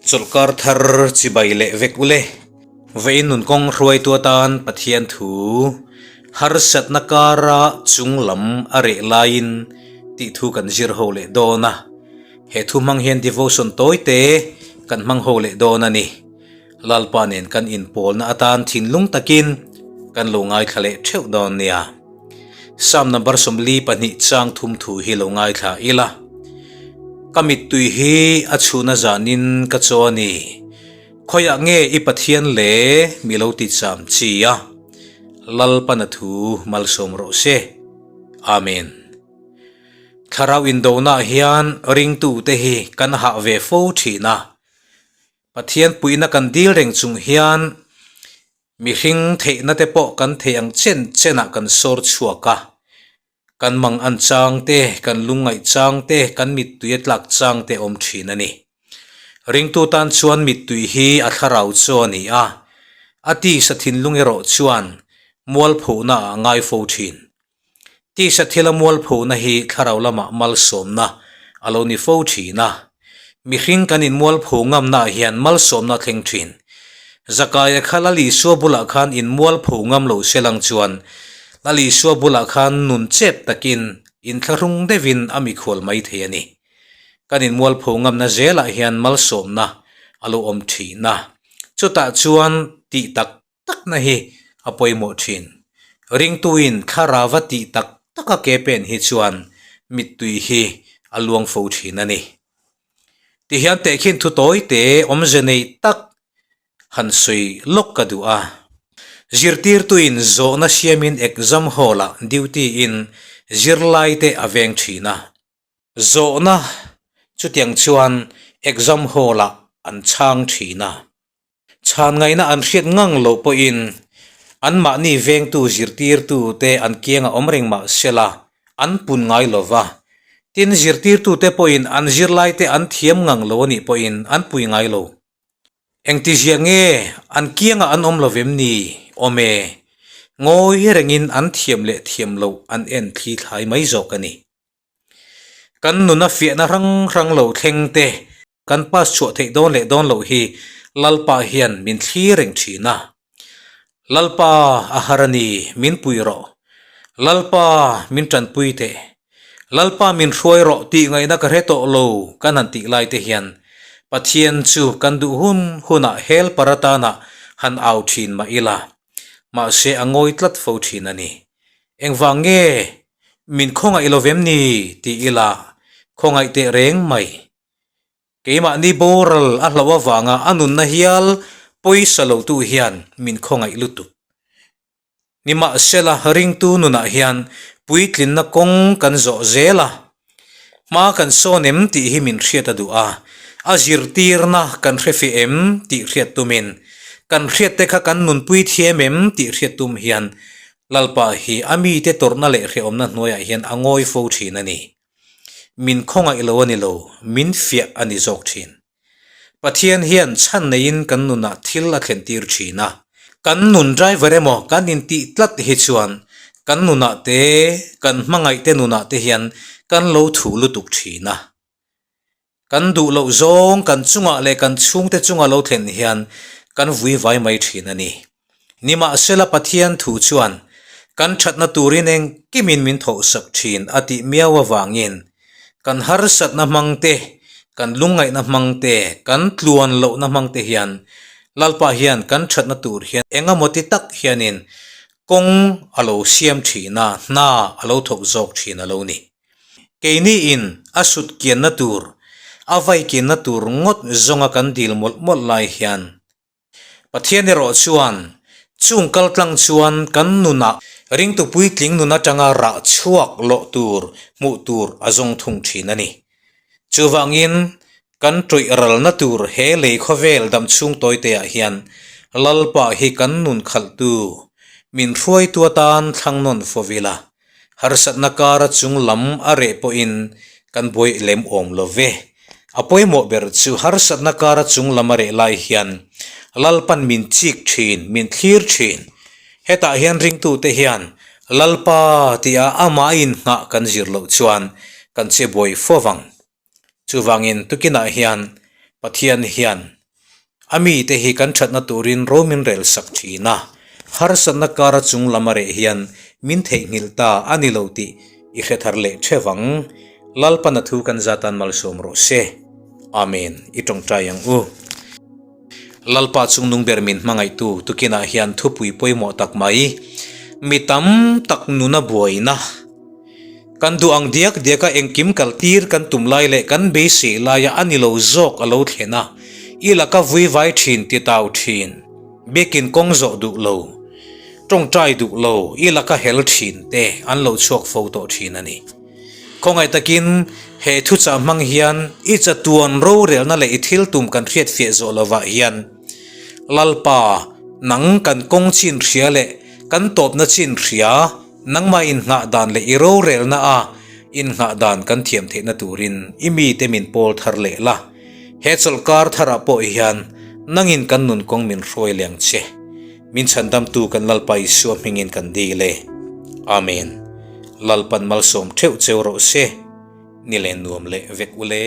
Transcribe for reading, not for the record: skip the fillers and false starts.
Chawlhkar thar chibai leh vek ule. Vawiin nun kawng hruaitu atan Pathian thu harsatna kara chung lam a reh laiin tih thu kan zir ho leh dawn a. He thu hmang hian devotion tawi te kan hmang ho leh dawn a ni. Lalpa nen kan inpawlna atan thinlung takin kan lo ngaithla leh theuh dawn nia. Psalm number 42 chang thum thu hi lo ngaithla ila. Ka mittui hi a chhuna zanin ka chaw a ni. Khawiah nge i Pathian le mi lo ti cham chi a? Lalpana thu malsawm rawh se. Amen. Thlarau indona hian ringtute hi kan hah ve fo thin a. Pathian puihna kan dil reng chung hian mihring theihna te pawh kan theih ang chen chenah kan sawr chhuak a. Kan mang an chang te, kan lungngaih chang te, kan mittui a tlak chang te awm thin a ni. Ringtu tan chuan mittui hi a thlarau chaw a ni a, a tisa thinlung erawh chuan mualphohna ah a ngai fo thin. Tisa thila mualphona hi thlarau lamah malsawmna a lo ni fo thin a, mihring kan inmualpho ngamnaah hian malsawmna a thleng thin. Zakaia kha Lal Isua bulah khan inmualpho ngam lo se lang chuan Lal Isua bulah khan nun chep takin inthlahrung deuhin a mikhual mai thei a ni. Kan inmualpho ngamna zelah hian malsawmna a lo awm thin a, chutah chuan tih tak takna hi a pawimawh thin. Ringtuin thlarava tih tak taka ke pen hi chuan mittui hi a luang fo thin a ni. Tihian tehkhin thu tawi te awmze nei tak han sawi lawk ka duh a. Zirtirtuin zawhna siamin exam hall-ah duty-in zirlaite a veng thin a. Zawhna chutiang chuan exam hall-ah an chhang thin a. Chhan ngaihna an hriat ngang loh pawhin anmahni vengtu zirtirtu te an kianga awm reng mah sela an pun ngai lo va. Tin, zirtirtu te pawhin an zirlai te an thiam ngang lo a nih pawhin an pui ngai lo. Engtizia nge an kianga an awm lo vem ni? Awm e. Ngawi rengin an thiam leh thiam loh an en thli thlai mai zawk a ni. Kan nuna fiahna hrang hrang lo thleng te Kan pass chhuah theih dawn leh dawn loh hi Lalpa hian min thlir reng thin a. Lalpa a har a ni, min pui rawh. Lalpa min tanpui teh. Lalpa min hruai rawh tih ngaihna ka hre tawh lo kan han tih lai te hian Pathian chu kan duh hun hunah helper atana han au thin mah ila, mahse a ngawi tlat fo thin a ni. Engvang nge min khawngaih lo vem ni tih ila khawngaih teh reng mai. Keimahni boral a hlauh avanga a nunna hial pawisa lotu hian min khawngaih lutuk. Nimahsela ringtu nunah hian puitlinna kawng kan zawh zel a, hma kan sawn em tih hi min hriat a duh a, a zirtirna kan hre fih em tih hriat tumin, kan hriatte kha kan nunpui thiam em tih hriat tum hian Lalpa hi a mite tawrhna leh hrehawmna hnuaiah hian a ngawi fo thin a ni. Min khawngaih lo a ni lo, min fiah a ni zawk thin. Pathian hian chhan neiin kan nunah thil a thlen tir thin a. Kan nun driver emaw kan intih tlat hi chuan kan nunah te, kan hmangaih te nunah te hian kan lo thuh lutuk thin a. Kan duh loh zawng kan chungah leh kan chhungte chunga lo thlen hian kan vui vai mai thin a ni. Nimahsela Pathian thu chuan kan thatna turin engkimin min thawhsak thin a tih miau avangin kan harsatna hmang te, kan lungngaihna hmang te, kan tluan lohna hmang te hian Lalpa hian kan thatna tur hian engemaw ti tak hianin kawng a lo siam thin a, hna a lo thawk zawk thin a lo ni. Keini in a sut kianna tur, a vai kianna tur ngawt zawnga kan dil mawlh mawlh lai hian Pathian erawh chuan chung kal tlang chuan kan nunah ringtu puitling nun atanga rah chhuak loh tur hmuh tur a zawng thung thin a ni. Chuvangin kan tawih ralna tur he lei khawvel dam chhung tawiteah hian Lalpa hi kan nun khalhtu, min hruaitu atan thlang nawn fawvila Harsatna kara chung lam a reh pawhin kan buai lem awm lo ve. A pawimawh ber chu harsatna kara chung lam a reh lai hian Lalpan min chik thin, min thlir thin. Hetah hian ringtute hian Lalpa tia amah inngah kan zir loh chuan kan che buai fo vang. Chuvangin tukinah hian. Pathian hian a mite hi kan thatna turin ro min rel sak thin a, harsatna kara chung lam a reh hian min theihnghilh ta a ni lo tih i hre thar leh theuh ang. Lalpan a thu kan zatan malsawm rawh se. Amen. I tawngtai ang u. Lalpa chungnung ber min hmangaihtu tukinah hian thupui pawimawh tak mai, mi tam tak nuna buaina, kan duh ang diak diaka engkim kaltir kan tum lai leh kan beisei laia a ni lo zawk a lo thlen a, i laka vuivai thin ti tau thin, biakin kawng zawh duh lo, tawngtai duh lo, i laka hel thin te an lo chhuak fo tawh thin a ni. Khawngaih takin he thuchah hmang hian i chatuan rorelna leh i thil tum kan hriatfiah zawh lovah hian Lalpa, nang kan kawng chin hria leh kan tawpna chin hria, nangmah innghah dan leh i rorelna a innghah dan kan thiam theihna turin i mite min pawl thar leh la. He chawlhkar tharah pawh hian nangin kan nun kawng min hruai leh ang che. Min chhandamtu kan Lalpa Isua hmingin kan dil e. Amen. Lalpan malsawm theuh cheu rawh se. Ni len nuam leh vek ule.